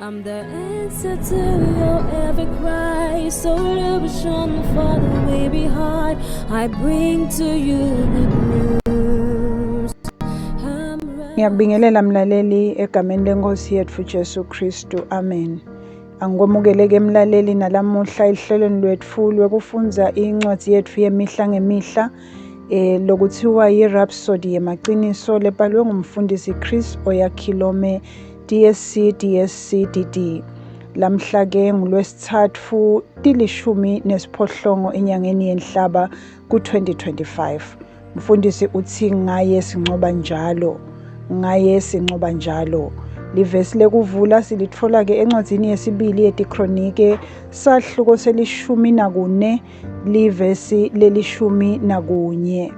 I'm the answer to your every cry, solution for the weary heart. I bring to you good news. I'm Ngiyakubingelela mlaleli egameni lenkosi yetfu Jesu Kristu. Amen. Angikwemukeleke mlaleli nalamuhla ehlelweni lwetfu lwekufundza incwadzi yetfu yemihla ngemihla eh lokuthiwa yi-Rhapsody yemaqiniso lebhalwe ngumfundisi Chris Oyakhilome DSC DSC DD. Lamhla ke ngulwesithathu tilishumi nesiphohlongo enyangeni yenhlaba ku-2025. Mfundisi uthi ngaye sincoba njalo, ngaye sincoba njalo. Livesi lekuvula silitfola ke encwadzini yesibili yetiKronike sahluko selishumi nakune livesi lelishumi nakunye.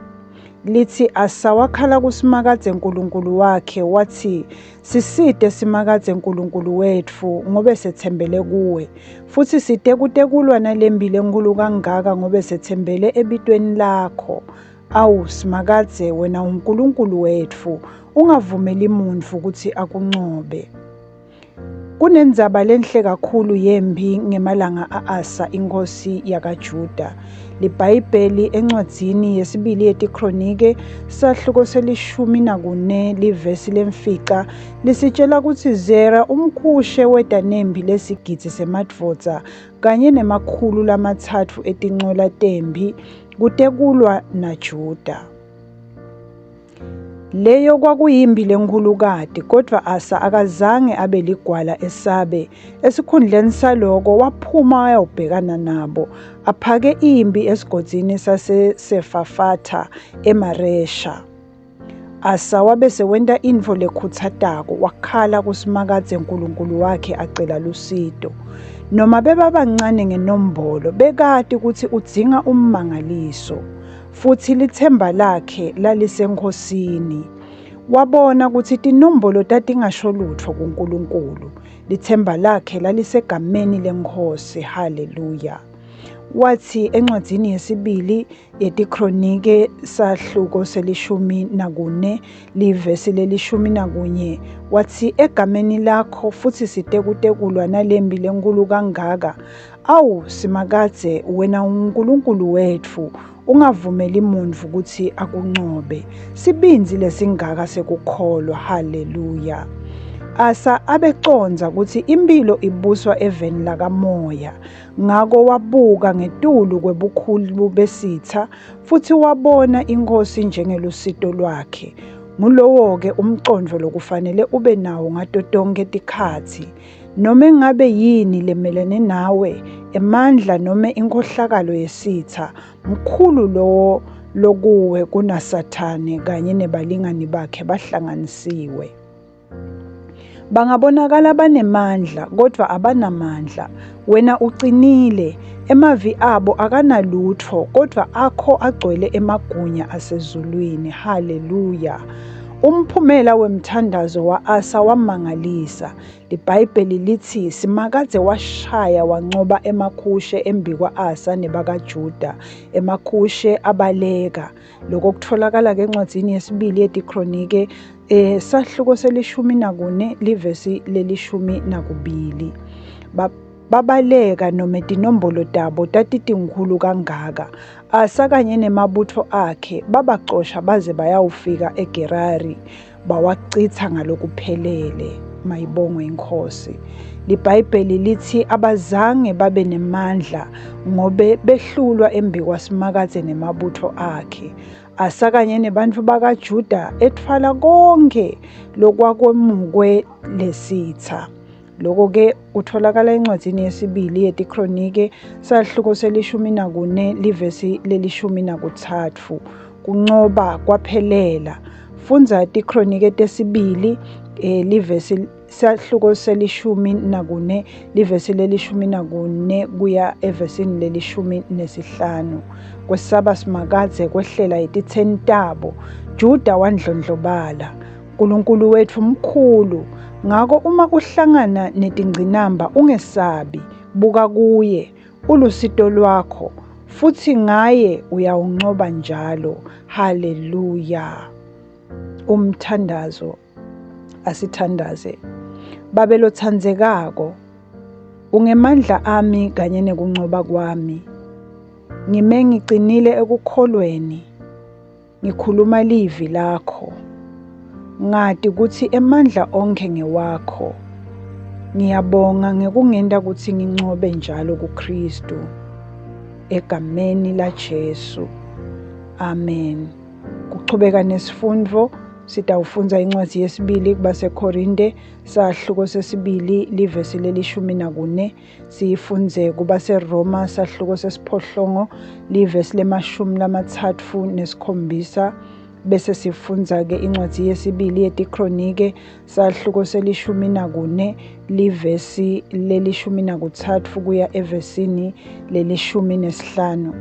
Litsi Asa wakhala kuSimakadze Nkulunkulu wakhe watsi, Sisite Simakadze Nkulunkulu wetfu ngobe setsembele kuwe, futsi site kutekulwa nalempi lenkhulu kangaka ngobe setsembele ebitweni lakho. Awu Simakadze, wena unguNkulunkulu wetfu, ungavumeli muntfu kutsi akuncobe. Kunendzaba lenhle kakhulu yemphi ngemalanga a-Asa inkhosi yakaJuda. LiBhayibheli encwadzini yesibili yetiKronike sahluko selishumi nakune livesi lemfica lisitshela kutsi Zera umKhushe weta nemphi lesigidzi semadvodza kanye nemakhulu lamatsatfu etincola temphi kutekulwa naJuda. Leyo kwakuyimpi lenkhulukati, kodvwa Asa akazange abe ligwala esabe. Esikhundleni saloko, waphuma wayawubhekana nabo, aphake imphi esigodzini saseSefafatha eMaresha. Asa wabe sewenta intfo lekhutsatako, wakhala kuSimakadze Nkulunkulu wakhe acela lusito. Noma bebabancane ngenombolo, bekati kutsi udzinga ummangaliso. Futsi litsemba lakhe laliseNkhosini. Wabona kutsi tinombolo tatingasho lutfo kuNkulunkulu. Litsemba lakhe lalisegameni leNkhosi. Haleluya. Watsi encwadzini yesibili yetiKronike sahluko selishumi nakune livesi lelishumi nakunye watsi egameni lakho futsi site kutekulwa nalembi lenkhulu kangaka Awu Simakadze, wena unguNkulunkulu wetfu, ungavumeli muntfu kutsi akuncobe. Sibindzi lesingaka sekukholwa, haleluya. Asa abecondza kutsi imphilo ibuswa eveni lakamoya. Ngako wabuka ngetulu kwebukhulu besitsa futsi wabona iNkhosi njengelusito lwakhe. Ngulowo-ke umcondvo lokufanele ube nawo ngato tonkhe tikhatsi. Nome ngabe yini lemelene nawe, emandla nome inkhohlakalo yesitsa, mkhulu lowo lokuwe kunaSathane kanye nebalingani bakhe bahlanganisiwe. Bangabonakala banemandla, kodvwa abanamandla. Wena ucinile, emavi abo akanalutfo, kodvwa akho agcwele emagunya asezulwini. Haleluya! Umphumela wemthandazo wa-Asa wamangalisa. LiBhayibheli litsi Simakadze washaya wancoba emaKhushe embikwa-Asa nebakaJuda. EmaKhushe abaleka. Loko kutfolakala-ke encwadzini yesibili yetiKronike eh, sahluko selishumi nakune livesi lelishumi nakubili. Babaleka nome tinombolo tabo tatitinkhulu kangaka. Asa kanye nemabutfo akhe babacosha baze bayawufika eGerari, bawacitsa ngalokuphelele. Mayibongwe iNkhosi. LiBhayibheli litsi abazange babe nemandla ngobe behlulwa embikwaSimakadze nemabutfo akhe. Asa kanye nebantfu bakaJuda etfwala konkhe lokwakwemukwe lesitsa. Loko-ke kutfolakala encwadzini yesibili yetiKronike, sahluko selishumi nakune, livesi lelishumi nakutsatfu. Kuncoba kwaphelela. Fundza tiKronike tesibili, eh, livesi sahluko selishumi nakune, livesi lelishumi nakune kuya evesini lelishumi nesihlanu. Kwesaba Simakadze kwehlela etitseni tabo. Juda wandlondlobala. Nkulunkulu wetfu mkhulu, ngako uma uhlangana netingcinamba ungesabi, buka kuye, ulusito lwakho, futsi ngaye uyawuncoba njalo. Haleluya. Umthandazo. Asithandaze. Babe lotsandzekako, ungemandla ami kanye nekuncoba kwami. Ngime ngicinile ekukholweni. Ngikhuluma livi lakho. Ngati kutsi emandla onkhe ngewakho. Ngiyabonga ngekungenta kutsi ngincobe njalo kuKhristu. Egameni laJesu. Amen. Kuchubeka nesifundvo sitawufundza incwadzi yesibili kubaseKhorinte sahluko sesibili livesi lelishumi nakune Siyifundze kubaseRoma sahluko sesiphohlongo livesi lemashumi 37 bese sifundza-ke incwadzi yesibili yetiKronike sahluko selishumi nakune livesi lelishumi nakutsatfu kuya evesini lelishumi nesihlanu.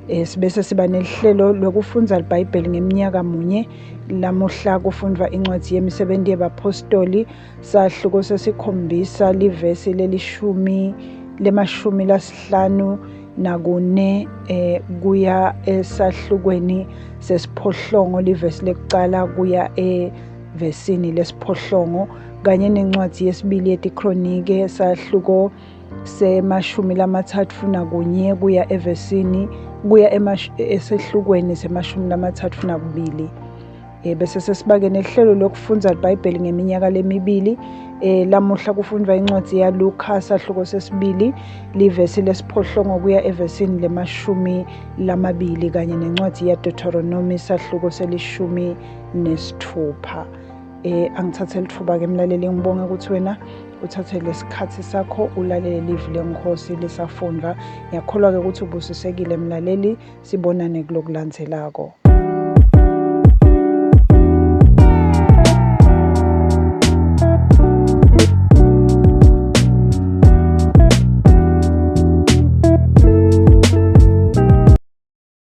Eh, sibese siba nehlelo lokufundza liBhayibheli ngeminyaka munye. Lamuhla kufundvwa incwadzi yemisebenti yebaphostoli Sahluko sesikhombisa livesi lelishumi lemashumi lasihlanu nakune eh, kuya esahlukweni sesiphohlongo livesi lekucala kuya evesini lesiphohlongo kanye nencwadzi yesibili yetiKronike sahluko semashumi 31 kuya evesini kuya esehlukweni semashumi 32. Eh, bese sesibake nehlelo lokufundza liBhayibheli ngeminyaka lemibili. Eh, lamuhla kufundvwa incwadzi yaLukha sahluko sesibili livesi lesiphohlongo kuya evesini lemashumi lamabili kanye nencwadzi yaDeuteronomy sahluko selishumi nesitfupha. Eh, angithathe litfuba-ke mlaleli ngibonge ukuthi wena uthathe lesikhathi sakho ulalele livi leNkhosi lisafundvwa. Ngiyakholwa-ke ukuthi ubusisekile mlaleli, sibonane kulokulandzelako.